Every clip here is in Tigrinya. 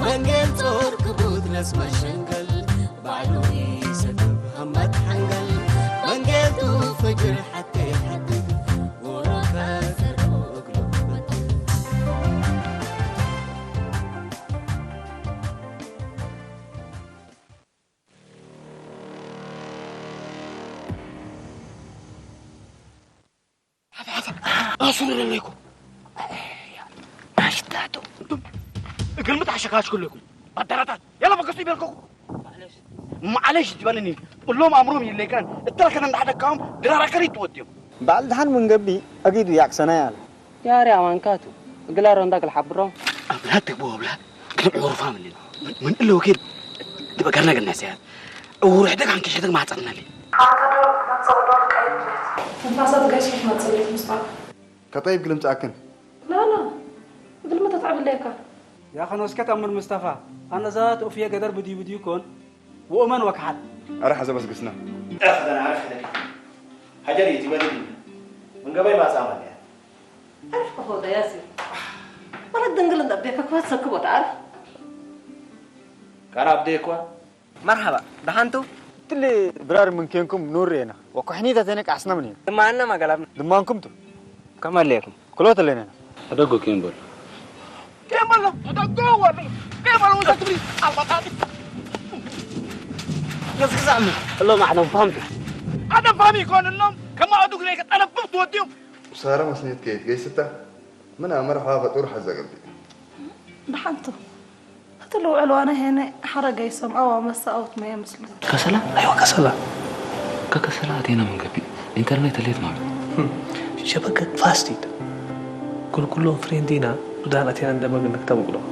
መንጌል ጾር ክቡት ነስ መሸንገል ባዕሉ ይሰግብ ሃማት ሓንገል መንጌል ቱ ፍጅር ሓቴ ሓድግ ወሮካ ሰርዶ እግሉ በትል ኣሱር ኣለይኩ ኣሽታቱ እግር ምትሓሸካሽ ኩለኩም ኣዳራታት ያላ በከሱ ይበልከኩ ማዓለሽ ትበለኒ እሎም ኣምሮም ይለይካን እተረከነ እንዳሓደካዎም ድራራ ከሪት ትወድዮም በዓል ድሓን መንገቢ ኣጊዱ ያቅሰና ያለ ያሪ ኣማንካቱ እግላሮ እንዳ ክልሓብሮም ኣብላ ትግቦ ኣብላ ግን ዕሩፋ ምንና ምን እለ ወኪል ትበገርና ግን ነስያት ዕውሩ ሕደግ ሓንኪሽ ሕደግ ማሕፀርናሊ ትንፋሳት ጋይስ ክትመፅእ ትምስጣ ከጠይብ ግልምፃክን ላላ ግልመ ተትዕብለካ يا أخي نوسكت أمر مصطفى أنا ذات أوفيا قدر بدي بدي كون وأمان وكحل أرى حسب أسقسنا أخذنا عارف حدك حجر يتبادل من قبل ما سامل يعني عارف كفوضى ياسر ولد دنقل أبيك كوات سكبوت عارف كان أبديكوا መርሓባ፣ ደሓንቱ? ትሊ ብራር ምን ኬንኩም ኑር የና። ወኩሕኒታ ተነቅ ኣስነምን እዩ። ድማና ማገላብና። ድማንኩም ቱ። ከመለየኩም። ክሎት ኣለና። ኣደጎ ኬን በሎ። ኬን በሎ። ኣደጎ ወሉ። ኬን በሎ ወዛ ትብሪ። ኣልባጣ። ገስግሳም። እሎ ማዕዶም ፋምቱ። ኣደ ፋሚ ይኮን እሎም ከማ ኣዱግ ናይ ከጠለብብ ትወዲዮም። ሳራ መስኔት ከየት ገይስታ ምን ኣመር ሓዋ ፈጡር ሓዛ ገብዲ። ደሓንቱ። እቲ ልውዕል ዋና ሄነ ሓረገ ይሰምዖ ዋ መሳኣውት መየ ምስሉ። ከሰላ ኣይዋ ከሰላ ከከሰላ ኣቴና መንገቢ ኢንተርኔት ሌት ማለት ሸበከ ፋስቲት ኩልኩሎም ፍሬንዲና ሱዳን ኣቴና እንደመግን ክተምቁሎም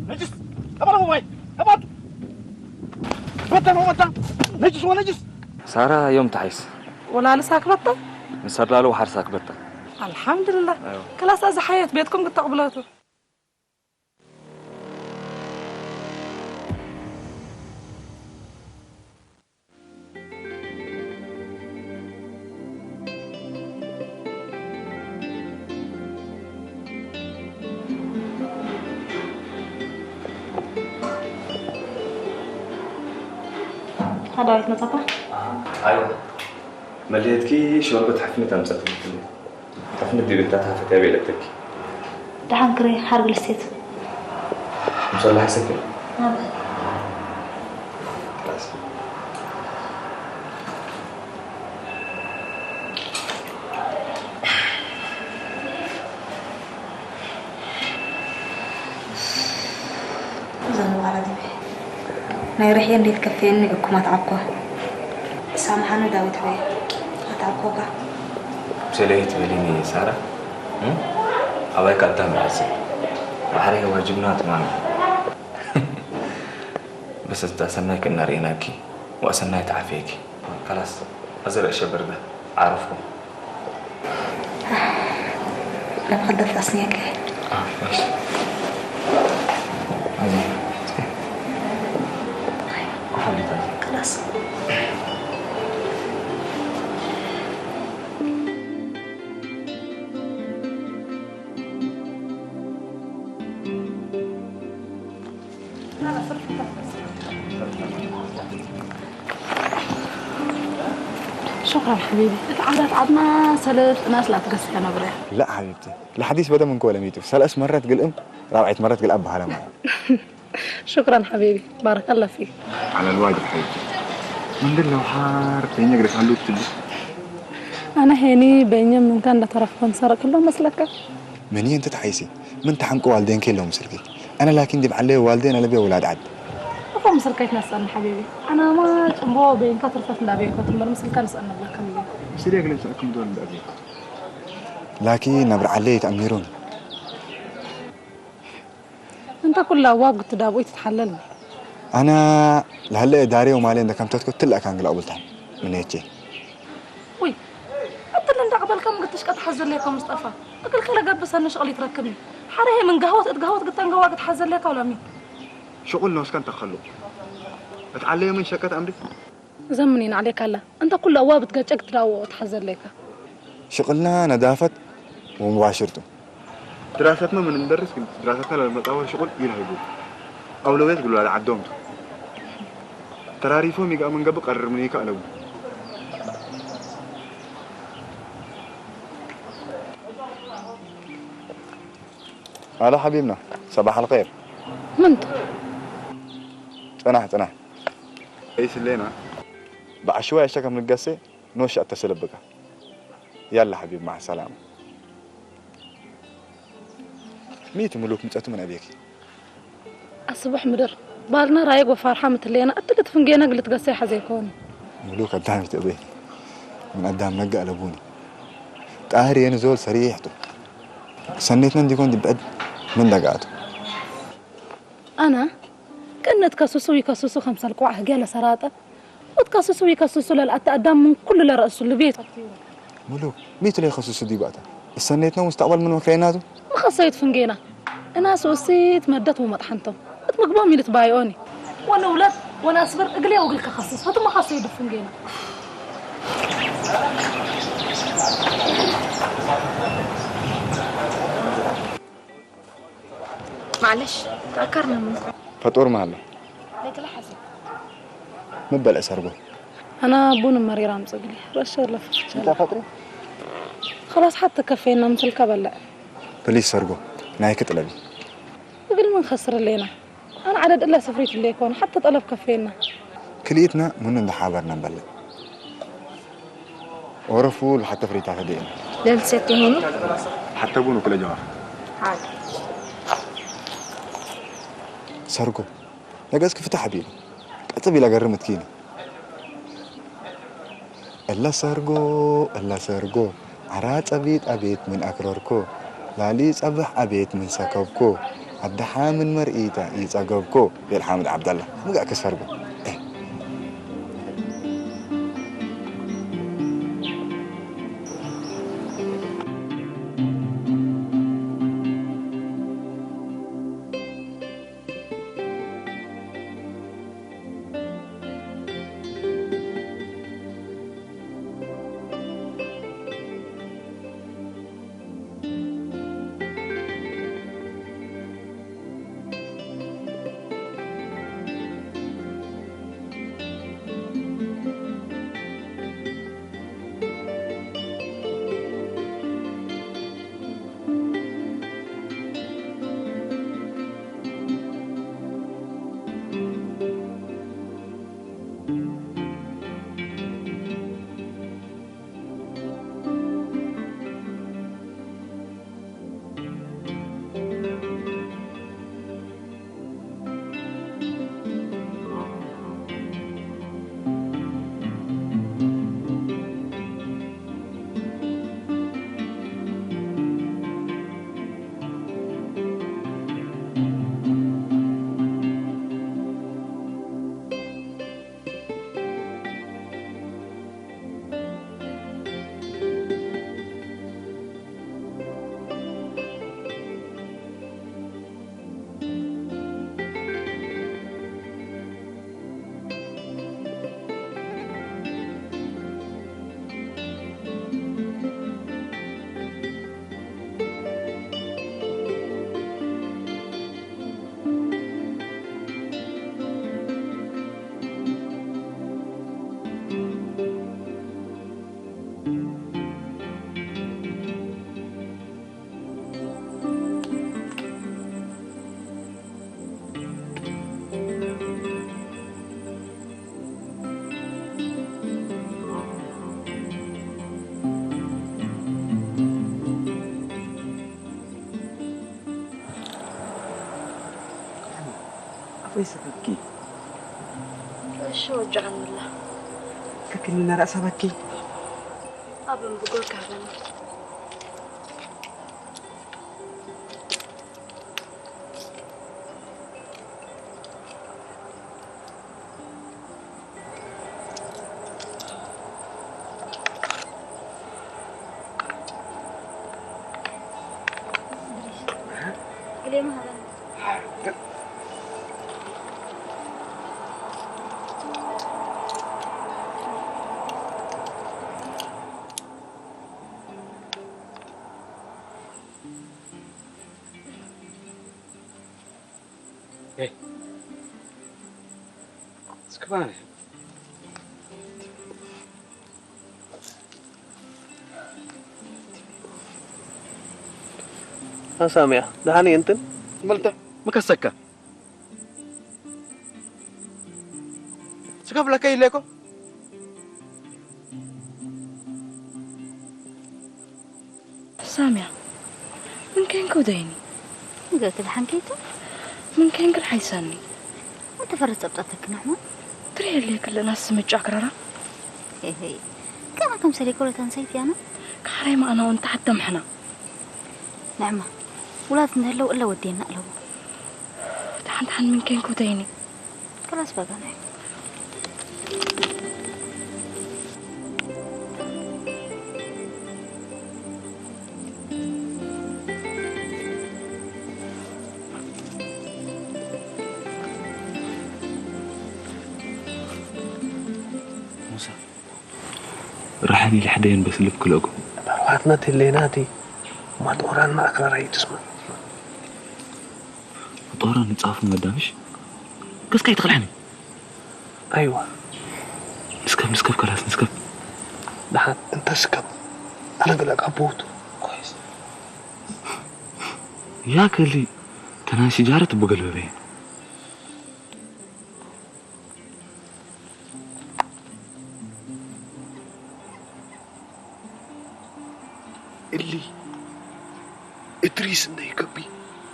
ነጅስ ተባረቡ ወይ ተባቱ ወታ ወታ ነጅስ ወነጅስ ሳራ ዮም ተሓይስ ወላሊ ሳክበታ ንሰርላሉ ወሓር ሳክበታ ኣልሓምዱልላ ኣይዋ። ክላስ እዚ ሓየት ቤትኩም ክተቕብለቱ ዳዊት መጻካ? ኣዮ መድየትኪ ሾርበት ሓፍነት ኣምጸት ብትል ሓፍነት ዲብታ ታፈት ያቤለተኪ ደሓን ክሪ ሓርብል ስቴት ምሰላ ሓሰኪ እዛ ንባዕላ ዲበ ናይ ርሕየ እንዴት ከፍየኒ እኩማት ዓኮ ሳምሓኒ ዳዊት በየ ኣታኮካ ሰለይ ትበሊኒ ሳራ ኣባይ ካልታ መዓዝ ባሕሪ ዋጅብና ትማሚ በሰስታ ሰናይ ክእናርእናኪ ወኣሰናይ ተዓፍየኪ ካላስ ኣዘረእሸ በርዳ ዓረፍኩም ለማደፍ ኣስኒያቂ ክላስ شكرا حبيبي እቲ ዓዳት ዓድና ሰለጥ ናስ ላትገስሐ ነብረ لا حبيبتي الحديث بدأ من كولا ميتو سلأس مرات قل أم رابعة مرات قل أب هلا معي شكرا حبيبي بارك الله فيك على الواجب حبيبتي من دل لو حار تيني قريت علوك تلي أنا هيني بيني من كان لطرف كون سرق كله مسلكة من ين تتحيسي من تحمق والدين كلهم مسلكي أنا لكن دي بعليه والدين أنا بي أولاد عد أخو مسلكة يتنسألني حبيبي أنا ما تنبو بين كتر فتن دابين كتر مر مسلكة نسألنا بلا كم يوم سيدي أقلم سأكم دول دابين لكن نبر عليه تأميرون እንተ ኩላ ዋብ ክትዳብኡ ትትሓለል ኣነ ለህለ ዳሬው ማለ እንደ ከምተትኩ ትልእ ካንግላ ቁብልታን ምንቼ ወይ እትል እንዳ ቅበልካ ምግትሽ ቀጥሓ ዘለካ ሙስጠፋ እክልክለ ገብሰኒ ሽቕል ይትረክብኒ ሓደ ሄ ምን ጋህወት እትጋህወት ግተን ገዋ ክትሓዘለካ ውላሚ ሽቕል ነስከ እንተኸሉ እትዓለዮ ምን ሸቀት ኣምሪ ዘምኒን ዓሌካ ኣላ እንተ ኩሉ ኣዋ ብትገጨ ክትዳውኦ ትሓዘለካ ሽቕልና ነዳፈት ወሙባሽርቱ ድራሰትና ምን እንደርስ ግን ድራሰትና ለመጣወር ሽቁል ይልህጉ ኣውለቤት ግሉ ዓዶምቱ ተራሪፎም ይጋ መንገብ ቀርር ምን ይካ ኣለቡ። على حبيبنا، صباح الخير. ምንቱ ጽናሕ ጽናሕ። እይስ ሌና ብዓሽዋ ያሻ ከም ንገሴ ኖሽ ኣተሰለብካ። ያላ ሓቢብ ማዕ ሰላማ። ሚት ምሉክ ምጸቱ ምን ኣቤኪ። ኣስቡሕ ምድር ባልና ራየግ ወፋርሓ ምትለየና እትልት ፍንጌና ግልት ገሰ ሓዘ ይኮን። ምሉክ ኣዳም ይተበይ ምን ኣዳም ነጋ ኣለቡኒ ጣህር የን ዞል ሰሪሕቱ ሰኔትና እንዲኮን ድብዕድ ምን ደጋቱ ኣና ቅነት ከሱሱ ይከሱሱ ከምሰል ቋዕ ህገ ለሰራጠ ወትከሱሱ ይከሱሱ ለልኣተ ኣዳም ምን ኩሉ ለረእሱ ልቤት ምሉክ ሚቱ ለይኸሱሱ ዲባታ እሰኔትና ሙስተቅበል ምን መክረይናቱ። መኸሰይት ፍንጌና እናስ ወሲት መደት ወመጥሓንቶም እት ምግቦም ኢልት ባይኦኒ ወነውለት ወነስብር እግሌ ወግል ከኸስስ ወት መኸሰይት ፍንጌና። معلش تأخرنا منكم. ፈጡር ማለ ليك لحظة. ምበልዕ ሰርጎ ኣና ቡን መሪራ ምጽግሊ ረሸ ለፍቻ ፈጥሪ خلاص حتى كفينا مثل كبلع. ፕሊስ ሰርጎ ናይክ ጥለቢ እግል ምን ከስር ሌና ኣና ዓደድ እላ ስፍሪት ሌኮን حتى ጠለብ ከፌና። ክልኢትና ምኑ እንዳ ሓበርና ንበልዕ። ወረፉ ለሓተ ፍሪታ ከደእና للست هوني. ሓተ ቡኑ ክለ ጀዋር حاضر. ሰርጎ ነገስ ክፍታሕ ቢሉ ቀጽብ ኢላ ገርም እትኪኒ። እላ ሰርጎ እላ ሰርጎ ዓራ ጸቢጥ ኣቤት ምን ኣክረርኮ ላሊ ጸብሕ ኣቤት ምን ሰከብኮ ኣድሓ ምን መርኢታ ይጸገብኮ ቤል ሓምድ ዓብደላ ምጋእ ክሰርጎ። ኣፈይ ሰበኪ እሺ ወጃዓንላ ከክንና ራእሳ በኪ ኣብን ብጎር ካህበና Hey. እስክባነ። ኣሳሚያ፣ ደሓን እየ እንትን? መልተ፣ ምከሰካ። ስከፍለካ ኢለኮ። ሳሚያ፣ ምን ከንክ ውደይኒ? ንገርኪ ደሓን ከይቱ? ምን ከንክ ደሓይሳኒ? እንተ ፈረስ ጸብጻብ ተክናሕሞ? ትሪኤለይ ክልእና ስምጫ ክራራ? ሄይ፣ ሄይ። ከማ ከም ሰሌ ኮለታን ሰይፍ ያና? ካሕራይ ማእናው እንተ ሓተም ሕና። ንዕማ፣ ውላት እንተህለው እለ ወዴና ኣለዎ። ደሓን ደሓን ምን ከንክ ውደይኒ? ክላስ በጋናይ። ሙሳ፣ ራሕን ኢልሕደየን በስልብ ክልእኩም። ባርባትና ትሌናቲ፣ ማጦራን ማእክራራ ይትስማ። ማጦራን ንጻፉ መዳምሽ፣ ከስካ ይትኽልሐኒ። ኣይዋ። ንስከብ፣ ንስከብ፣ ከላስ ንስከብ። ደሓን፣ እንተ ስከብ፣ ኣነ ገለ ካብ ቦቱ። ኮይስ። ያ ከሊ፣ ተናን ሽጃረት ብገልበበየ። እሊ እድሪስ እንደ ይከቢ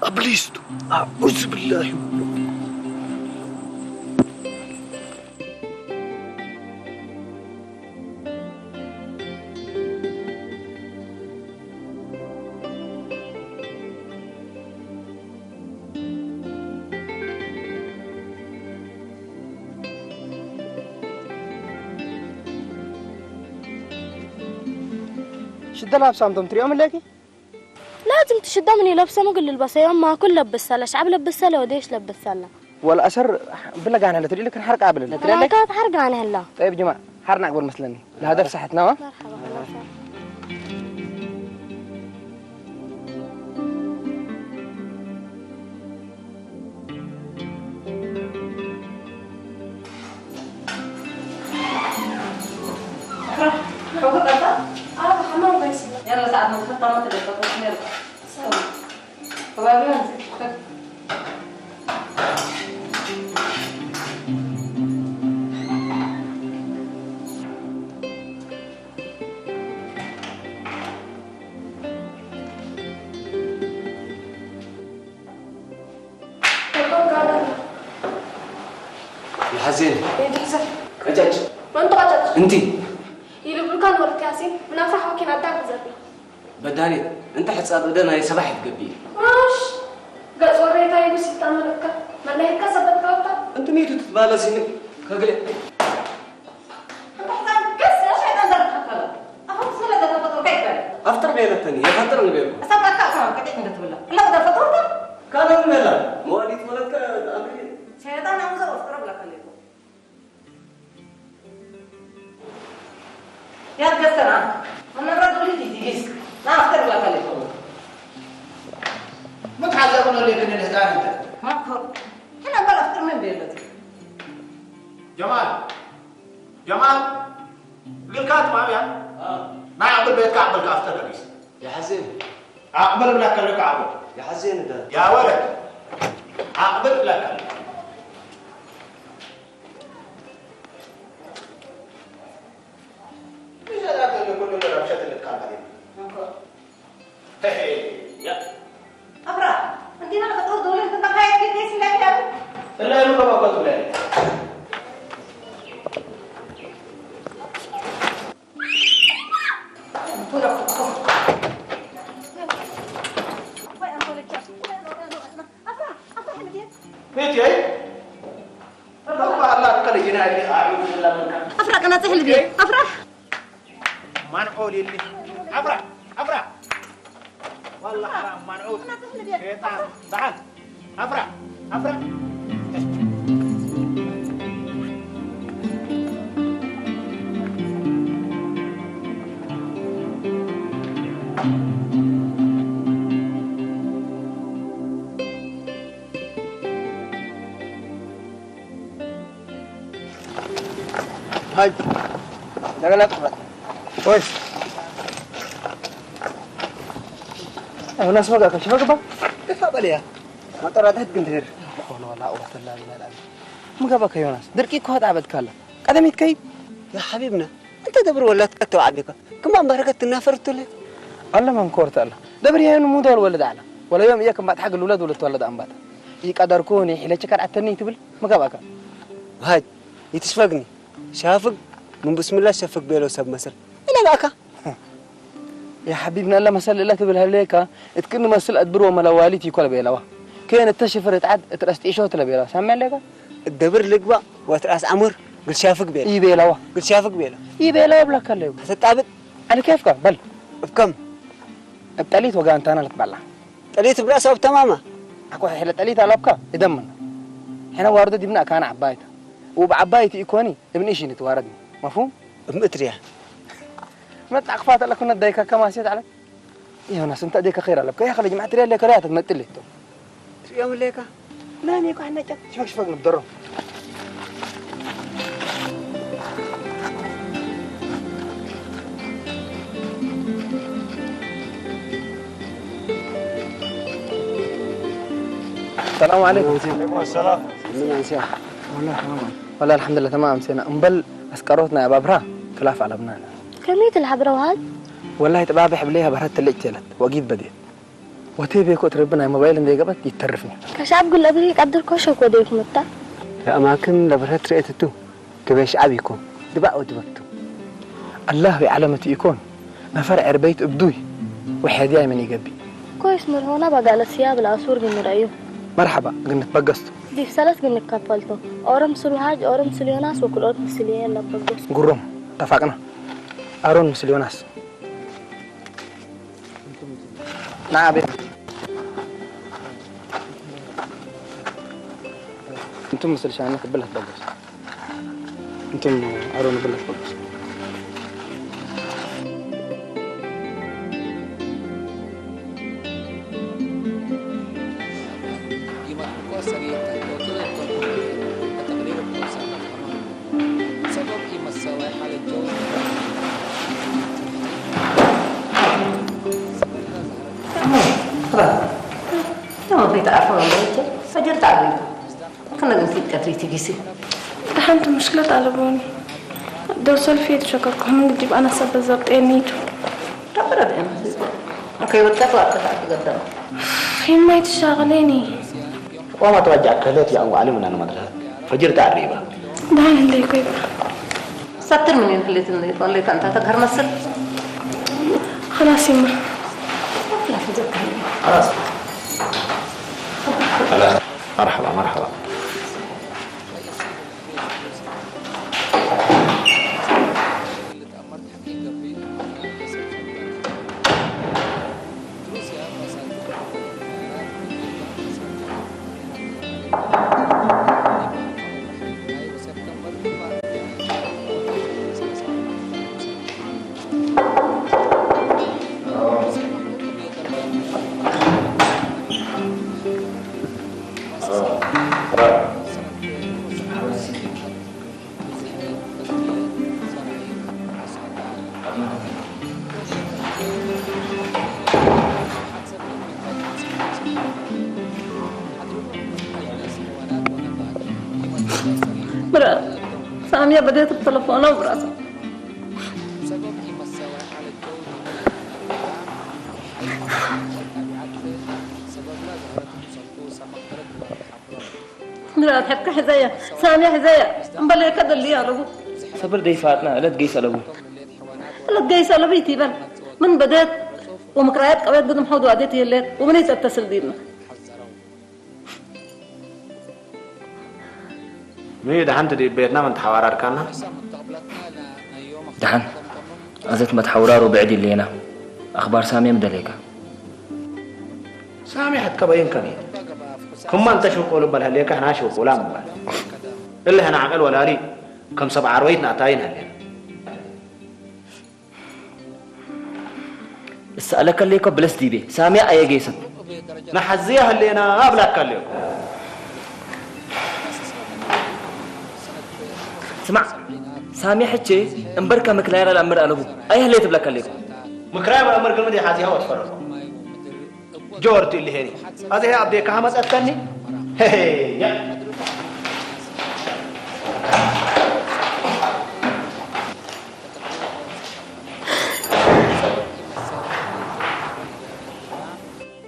ኣብሊስቱ ኣዑዝ ብላሂ። ሽደላ ኣብ ሳምቶም ትሪኦም ኣለኪ? ላዝም ትሽደም እኔ ለብሰ ምግል ልበሰ የማ ኩል ለብሰለ ሻዕብ ለብሰለ ወዴሽ ለብሰለ ወላ ኣሰር ብለጋና ለትሪል ክን ሓርቃ ብለለ ትሪለ ናካ ሓርጋና ህላ ጠይብ ጅማ ሓርና ኣግበር መስለኒ ለሃደፍ ሳሕትና ዋ مرحبا خلاص يلا ساعة ما تخطى ما تبقى تصوير. ይሓዜን። ይትሕዘ። ቀጫጭ። መንቱ ቀጫጭ። እንቲ። ይልብሉካ ንወልድካ ያሲን፣ ብናፍራ ሓወኪን ኣዳም ሕዘብና። በዳኔት፣ እንተ ሕጻብ እደ ናይ ሰባሕ ይትገቢ። ማሽ! ገጽ ወሬታ ይብስ ይታመልካ። መላይካ ሰበት ከወታ። እንት ሚቱ ትትባለሲኒ። ከግለ። ኣፍጥር ቤለተኒ የፈጥር ንቤልኩ። ካልእ ንቤላ መዋዲት ወለድከ ኣምሪ። ጀማል፣ ጀማል፣ ግልካ ትማም እያ። ናይ ኣብል ቤትካ ኣብል ካፍተ ደሪስ። يا حزين። ኣብል ብላካ ለካ ኣብል። يا حزين ده. يا ولد. ኣብል ብላካ። ብዘላ ከሎ ኩሉ ረብሸት ልካ ማለት ነው። أفرح، أنت ما خطوط دول أنت تقاعد كيف يسمع كلام؟ لا، لا، ما بقول لك. ቤት ያይ? አፍራ ቀናጽ ህልቤ። አፍራ። ማንዖ ሌሊ። አፍራ፣ አፍራ። والله حرام ማንዖ። ሸይጣን። ደሓን። አፍራ፣ አፍራ። ሀይ፣ እንደገና ጥፋት። ወይስ? አሁን አስመጋ ከሽፈግባ? ጥፋ በለያ። መጠራታት ግን ትሄድ። ሆኖ ላ ወተላ ቢላል። ምገባካ ዮናስ፣ ድርቂ እኮ ኣጣበትካ ኣላ። ቀደም ይትከይድ። ያ ሓቢብና፣ እንተ ደብር ወላት ቀተው ዓቢካ። ክማ በረከት ትናፈርቱ ለ። ኣለ ማን ኮርተ ኣላ። ደብር ያዩን ሙዶ ወልወልድ ኣላ። ወላ ዮም እየ ክም ባትሓ ግል ውለድ ውለድ ተወለድ ኣምባታ። ይቀደርኩኒ፣ ሒለች ካልዓተኒ ትብል፣ ምገባካ። ሃይ፣ ይትስፈግኒ። ሻፍግ፣ ምን ብስምላህ ሸፍግ ቤሎ ሰብ መስል። ኢለ ባካ። ያ ሓቢብና፣ ኣላ መሰል እላ ትብል ሃለካ፣ እትክን መስል ኣድብር ወመለዋሊት ይኮል ቤለዋ። ከየን እተሽፍር እትዓድ እትረስጢሾ ትለ ቤለዋ። ሳሚ ኣለካ? እደብር ልግባ ወትራስ ዓሙር ግልሻፍግ ቤለ። ይቤለዋ። ግልሻፍግ ቤለ። ይቤለዋ ብለካ ኣለዩ። ተጣብጥ። ዓሊ ኬፍካ፣ በል። እብከም። እብ ጠሊት ወጋ እንታና ልትባላ። ጠሊት ብራስ ኣብ ተማማ። ኣኮ ሕለ ጠሊት ኣላብካ፣ ይደምና። ሕነ ዋርዶ ዲብና ካና ዓባይታ። ወብ ዓባይቲ ኢኮኒ፣ እብን ኢሽን ትዋረድኒ። መፍሁም? እምእትርያ። መጣ ክፋት ኣለኩ ነዳይካ ከማሴት ዓለም። ዮናስ፣ እንተ ደካ ኸይር ኣለብካ፣ ያ ኸለ ጅማዕ ትሪያ ኣለካ፣ ሪያ ተትመጥል እቶ። ትሪኦም ኣለካ? ናኒ እኮ ሓናጫ። ሽፈግ ሽፈግ ንብደሮ። ሰላም ዓለይኩም። ሰላም። ምን ኣንስያ? ወላ፣ ተማም። ወላ፣ ኣልሓምዱሊላህ፣ ተማም ኣምሴና። እምበል ኣስቀሮት ናይ ኣባብራ ክላፍ ኣለብና። ከመይ ትልሓ ብረውሃል? ወላሂ ጥባብ ሕብለይ ሃበራት ትልጭ ተለት። ወጊድ በዴት። ወቴ ቤኮ ትረብ ናይ ሞባይል እንደ ገበት ይተርፍኒ። ከሻብ ጉል እብሪ ቀድር ኮሾ ኮ ደይፍ ምታ። ለኣማክን ለብረት ርኤት እቱ። ክበሽ ዓብ ይኮን። ድባእ ወድበክቱ። ኣላህ ቢዓለመት ይኮን። ነፈር ዕርበይት እብዱይ። ወሐድያ ይመን ይገቢ። ኮይስ ምርሆና በጋለስያ ብላ ሱር ግን ረእዩ። መርሐባ፣ ግንት በገስቱ። ዲፍ ሰለስ ግን ከፈልቶ። ኦሮም ስሉ ሃጅ፣ ኦሮም ስሉ ዮናስ ወክልኦት ምስል የለ በገስቱ። ጉሮም፣ ተፋቅና። ኣሮን ምስል ዮናስ። ንዓ ቤት። እንቱም ምስል ሻኒ ክብል ኣትበገስ። እንቱም ኣሮን ክብል ኣትበገስ። ፈጅር ተዓቢቱ። ከነግን ፊት ቀትሪ ትጊሲ። ደሓንቲ ምሽክለት ኣለቦኒ። ደው ሰልፊ የተሸከርኩ ምን ግዲብ ኣነሰ በዘብ ጤኒቱ። ደበረ ደም። ከይወጣት ዋጥታ ትገደም። ፊልማይ ትሻቕለኒ። وما توجع كلت يا أبو علي من المدرسة. فجر تعريبا. دعنا ليك يبرا. ستر من ينفلت اللي طليت أنت تقهر مسل. خلاص يما. خلاص. خلاص. مرحبا، مرحبا. برا، سامية بديت بتلفونه براسه. ምራት ሕቂ ሕዘያ፣ ሳሚ ሕዘያ፣ እምበል ከደል ያረቡ። ሰብር ደይፋጥና፣ እለት ገይ ሰለቡ። እለት ገይ ሰለቡ ይትበል። ምን በደት ወምክራያት ቀበት ግድም ሐውድ ዋዴት የለት፣ ወምን ይጸተስል ዲብና። ምን ደሓን ትዲ ቤትና ምን ተሓዋራርካና? ደሓን፣ ኣዘት መትሓውራሩ ብዕድ ኢለና። ኣኽባር ሳሚ ምደለይካ። ሳሚ ሕትከበይን ከኒ ክማ እንተ ሽውቁሉ እምበል ህሌካ፣ ሕና ሽውቁላ እምበል። እለ ሕና ዓቐል ወላሊ ከም ሰብ ዓርበይት ንኣታይን ህሌና። እሰኣለከ ሌኮ ብለስ ዲቤ፣ ሳሚያ ኣየገይሰት። ንሓዝያ ህሌና ኣብላካ ሌኮ። ስማዕ፣ ሳሚ ሕቼ እምበርከ ምክራይ ራል ኣምር ኣለቡ። ኣይህለ ትብለካ ኣለይኩ። ምክራይ ኣምር ግን ምድይ ሓዚኻ ወትፈረሉ። ጆርቱ ኢልሄኒ። ኣዚ ኣብ ደካ ሃመጸተኒ። ሄ፣ ያ።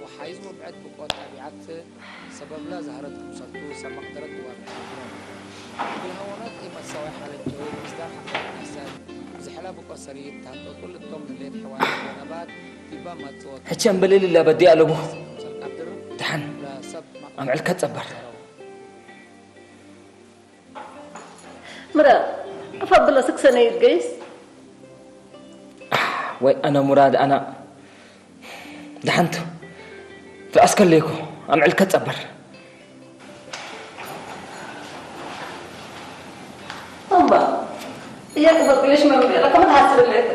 وحيز وبعد بقوة طبيعة سبب لا زهرت كمسلتو سمق درت وابعد. بالهوانات إما تساوي حالة جوي مصدر حق الإنسان. زحلا بقوة سرير تهتو كل الطم اللي تحوالي ونبات. ሕቸ እምበለል ኢላ በዲ ኣለቡ። ደሓን ኣምዕልካ ጸበር። ምረ፣ ክፈብሎ ስክሰነ ይገይስ። ወይ ኣነ ሙራድ ኣና ደሓንቱ። ትኣስከለይኩ ኣምዕልካ ጸበር። እምባ፣ እያ ክፈብልሽ መምሪያ፣ ለካ ምን ሐስብልህ?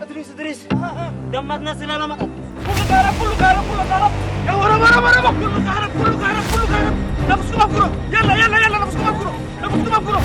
እድሪስ፣ እድሪስ፣ ደማትና ስላላመጣት። ኩሉ ካረብ፣ ኩሉ ካረብ፣ ኩሉ ካረብ። ያ ወረብ፣ ወረብ፣ ወረብ። ኩሉ ካረብ፣ ኩሉ ካረብ፣ ኩሉ ካረብ። ነፍስኩም ኣፍግሮ። የላ፣ የላ፣ የላ፣ ነፍስኩም ኣፍግሮ። ነፍስኩም ኣፍግሮ።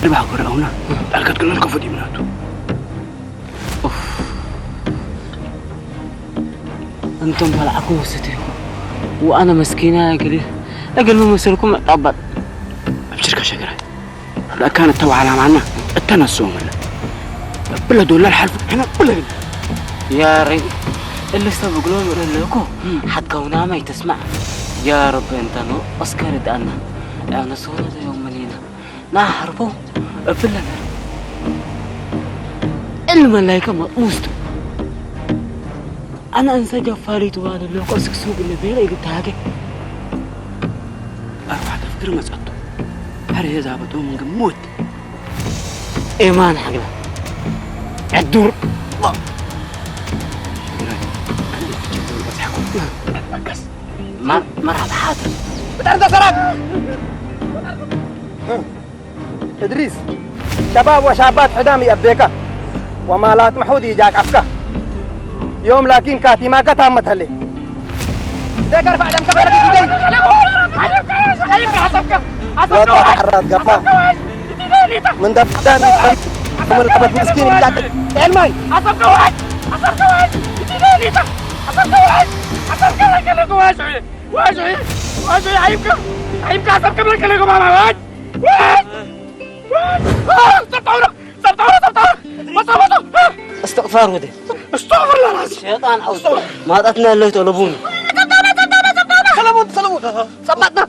ድባሕ ጎረኣውና ጣልካት ክልል ከፈት ይብላቱ። ኡፍ። እንቶም ባልዓኩም ወሰትዩ። ወኣነ መስኪና እግል፣ እግል መመሰልኩም ጣባጥ። ኣብሽርካ ሸገራ። ለካን እተባዓላ ማና እተነስኦ መለ። ብለ ዶላር ሓልፉ ሕነ ብለ ግን። ያረይ፣ እልስተ ብግሎ ምእለኮ፣ ሓትከውና ማይ ተስማዕ። ያ ረቢ እንተኖ እስከ ርድኣና። ያነስወረ ዘዮም መሊና። ናሕርቦ እብለና። እልመላይከ መጥሙስቱ። ኣነ እንሰ ጀፋሪቱ ዋን ለቆ ስክሱ ብለ ቤረ ይግታገ። ኣርባዕተ ፍቅሪ መጸቶ። ሕር የዛበጦ ምን ግሞት። ኤማን ሓግላ። ዕዱር። መርሓባ ሓትር። ብጣር ተሰራት። እድሪስ፣ ሸባብ ወሻባት ሕዳም ይአቤካ፣ ወማላት ምሑድ ይጃቃፍካ። ዮም ላኪን ካቲማካ ታመት ሀሌ። ደቀር ፋዕደም ከበረ ጊዜ። ወጣ ተሐራት ገፋ። ምን ደብዳን ምን ለበት ምስኪን ይላል። ኤልማይ። ዋሽ፣ ዋሽ፣ ዋሽ፣ አይብካ፣ አይብካ፣ አሰብ ከብለከ ለገባና ዋሽ። ዋሽ! ዋሽ! ጸብጣውና! ጸብጣውና! ጸብጣውና! መጣ! መጣ! استغفار ودي. استغفر الله العظيم. شيطان عوض. استغفر. ما عطتنا الله يطلبون. سلامون، سلامون. صبتنا.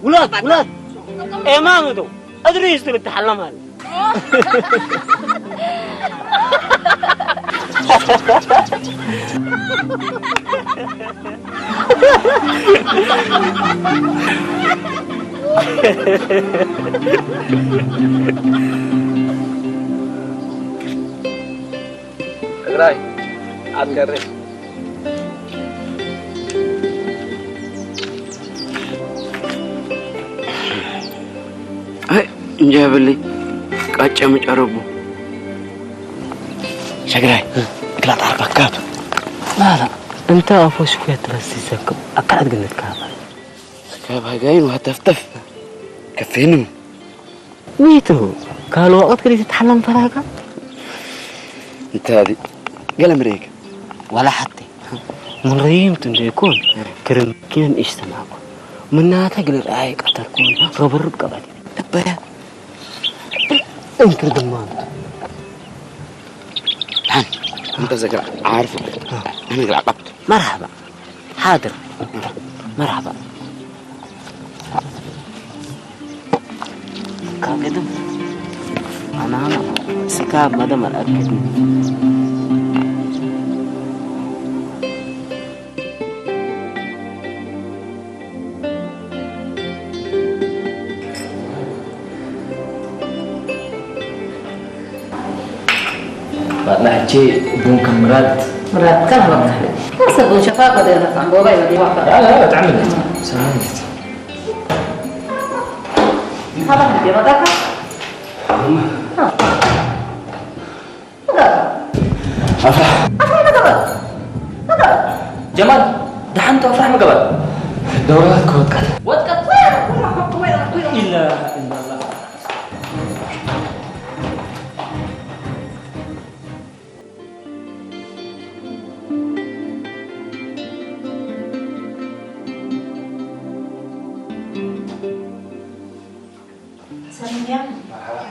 ولاد، ولاد. إمام دو. أدري يستر التحلم هذا. ትግራይ ኣትገርም። ኣይ እንጃ በሊ ቃጫ መጨረቡ። ትግራይ እግላ ታርካካብ ላላ እንተ ኣፎ ሽኩያ ትረሲ ሰክብ ኣካላት ግንትካ ካብ ሃጋይን ሃተፍተፍ ከፌኑ። ويتو قالوا وقت كريت تحلم فراغا. انت هذه قلم ريق. ولا حتى من ريم تنديكون كرم كين اجتماعكم من ناتا قل رأي قتلكون ربرب قبل. ابدا انكر دمان. عن انت زكا عارف. انا قلع قبت. مرحبا. حاضر. مرحبا. كاكدم. أنا أنا سكاب مدام الأكد. بعدنا حكي بون كم مرات. مرات كم مرات؟ ما صدقوا شفاك وده يرفع بابا يودي واحد. لا لا لا تعمل. سلامت. هذا من دي مدافع. أفرح. أفرح ما قبل. ما قبل. جمال، دحنت أفرح ما قبل. دورات كوتكت. واتكت. إلا إلا الله. سلام يا. مرحبا.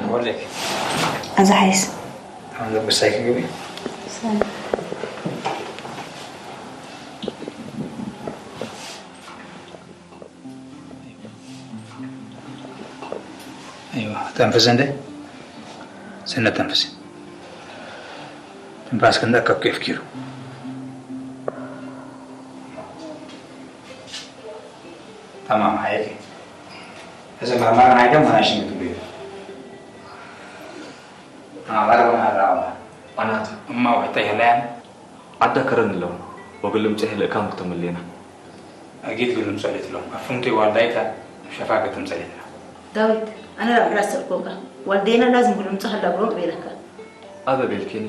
مرحبا. أزحيس. عندك بسايك قوي؟ سلام. أيوة، تنفس عندي؟ سنة تنفس. تنفس كندك كيف كيلو؟ تمام، هيك. إذا ما، ما أنا عايدم، أنا شنو تبيه؟ ኣባል ወናራዋ ኣናት እማ ውሕጠ ይህለያን ዓዳ ከረን ኣለዉ። ወግልም ጽሕ ልእካም ክተመሌና። ኣጊድ ግልም ጸሌት ሎም ኣፉምቲ ዋልዳይታ ሸፋ ገትም ጸሌትና። ዳዊት ኣነ ራብ ሕራስ ሰልኮንካ ዋልዴና ላዝም ግልም ጸህ ላብሮም ቤለካ። ኣበ ቤልኪኒ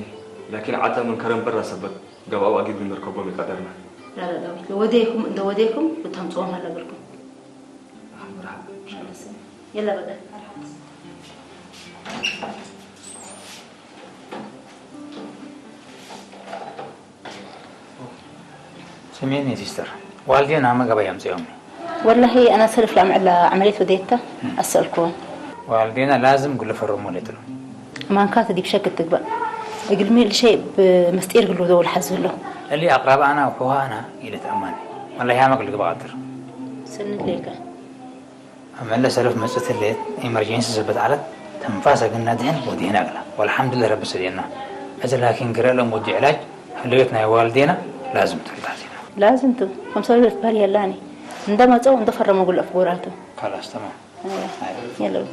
ላኪን ዓዳ ምን ከረን በራ ሰበት ገባው ኣጊድ ግልም ርከቦም ይቀደርና። ላላ ዳዊት ለወዴኩም እንደ ወዴኩም ብታምጽኦም ኣለብልኩም። የላ በቃ። ስሜኒ ሲስተር ዋልዴና መገባ ያምጽኦም። والله أنا سلف لام على عملية وديتها أسألكم. والدينا لازم قل فرموا لتلو. ማንካ ተዲብ ሸክ ትግባእ እግልሚ ልሸይ ብምስጢር ግሉ ደውል ሓዝሎ። اللي أقرب أنا وحوها أنا إلى تأماني. والله يا مقل قباطر. ስንት ሌከ? ኣመለ ሰለፍ መጽት ሌት ኢመርጀንሲ ዘበት ዓለት ተንፋሰ ግና ድሕን ወዲህና ግና ወልሓምዱሊላህ ረቢ ሰዲና። እዚ ላኪን ግረ ለም ወዲ ዕላጅ ህልዮት ናይ ዋልዴና ላዝም ትብል ሓዚና። ላዝም ቱ ከም ሰለፍ ትበሃል የላኒ። እንደ መጸው እንደ ፈረሙ ጉለፍ ጎራቱ። ካላስ ተማም። የለውም።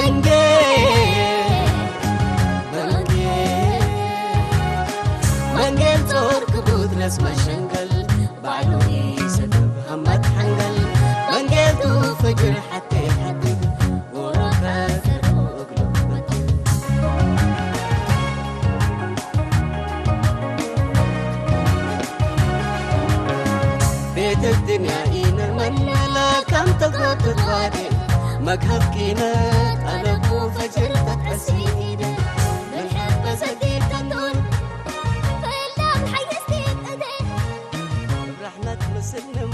መንጌል መንጌል ጾር ክቡት ነስ መሸንገል ባዕሉ ይሰብብ ሃማት ሓንገል መንጌል ቱ ፈጅር ሓቴ ሓድግ ወሮታ ዘሮ እግሎ በትር ቤት الدنيا إينا منلا كم تقوت الوادي مكهف كينا أنا بو فجر تتحسيني بالحب زكي تدور فإلا بحيستي الأدين رحمة مسلم